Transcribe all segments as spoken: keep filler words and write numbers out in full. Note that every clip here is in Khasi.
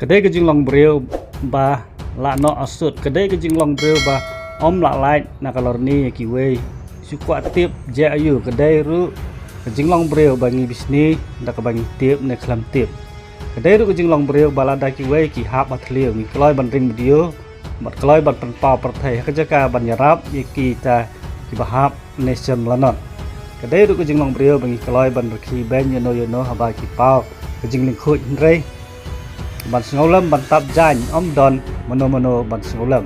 Ka dei ka jinglong briew ba la noh asut. Ka dei ka jinglong briew ba ym lah lait na ka lorni ïa kiwei. Shu kwah tip jia aïu. Ka dei ruh ka jinglong briew ba ngi bishni da kaba ngi tip ne khlem tip. Ka dei ruh ka jinglong briew ba lada kiwei ki hap ha thliew, ngi kloi ban ring video bad kloi ban pynpaw pyrthei ha ka jaka ban ïarap ïa kita kiba hap ne shem lanot. Ka dei ruh ka jinglong briew ba ngi kloi ban rkhie beiñ ïano ïano haba ki paw ka jinglyngkhuid, hynrei ban sngewlem ban tap jaiñ ym don mano mano ban sngewlem.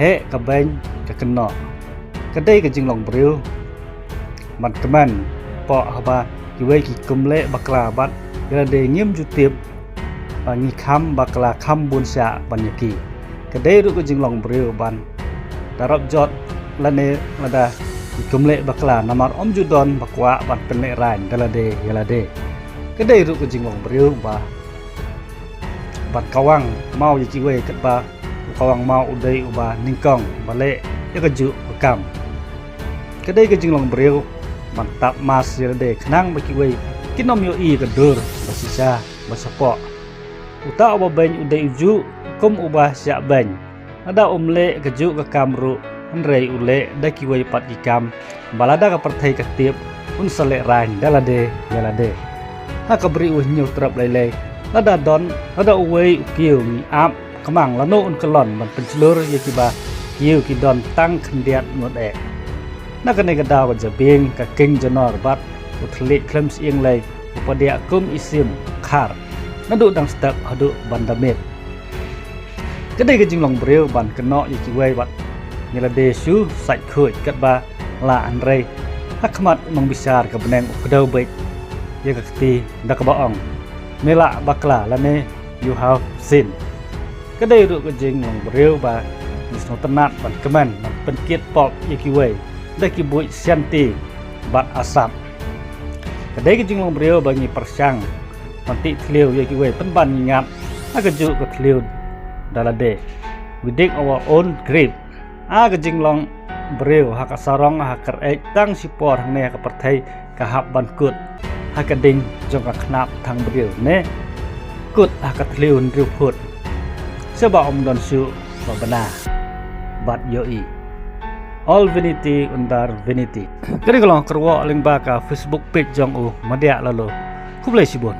Heh ka beiñ ka kynnoh. Ka dei ka jinglong briew ban kmen poh haba kiwei ki khlem leh bakla bad ïa lade ngim ju tip ba ngi kham bakla kham bun shah ban ïa ki. Ka dei ruh ka jinglong briew ban da rop jot lane lada ki khlem leh bakla namar ym ju don ba kwah ban pynlehrain da lade ïa lade. Ka dei ruh ka jinglong briew ba ban kawang maw ïa kiwei, katba u kawang maw u dei uba nyngkong ba leh ïa kajuh ka kam. Ka dei ka jinglong briew ban tap mask ïa lade khnang ba kiwei kin ym ïohi ka dur ba shisha ba shapoh. Uta uba beiñ u dei ujuh kum uba shah beiñ. Lada um leh kajuh ka kam ruh, hynrei u leh da kiwei pat ki kam ba lada ka pyrthei ka tip, un sa lehrain da lade ïa lade. Ha ka bri u hynñiew trep lei lei, lada don, lada uwei u kiew ngi ap kmang lano un kyllon ban pynshlur ïa kiba kiew ki don tang khyndiat ngut eh. Na kane ka daw ka jabieng ka king janor bad u thylliej khlem shyieng lei u padiah kum i sim khar naduh dang step haduh ban da miet. Ka dei ka jinglong briew ban kynnoh ïa kiwei bad ïa lade shu sait khuid katba lah, hynrei ha khmat u nongbishar ka bneng u kdew beit ïa ka kti da kaba ong, me lah bakla lane you have sinned. Ka dei ruh ka jinglong briew ba ngi sngewtynnat ban kmen ban pynkit pop ïa kiwei da ki buit sianti bad asap. Ka dei ka jinglong briew ba ngi pyrshang ban tih thliew ïa kiwei pynban ngi ngat ha kajuh ka thliew da lade. We dig our own grave. A ka jinglong briew ha ka sarong ha ka reit tang shipor hangne ha ka pyrthei ka hap ban kut ha ka ding jong ka khnap thang briew ne kut ha ka thliew hynriew phut. Sha ba ym don shuh ba bna bad ïohi. All vanity under vanity. Ka dei ka long kyrwoh lyngba ka Facebook page jong u Madiah Lalo. Khublei shibun.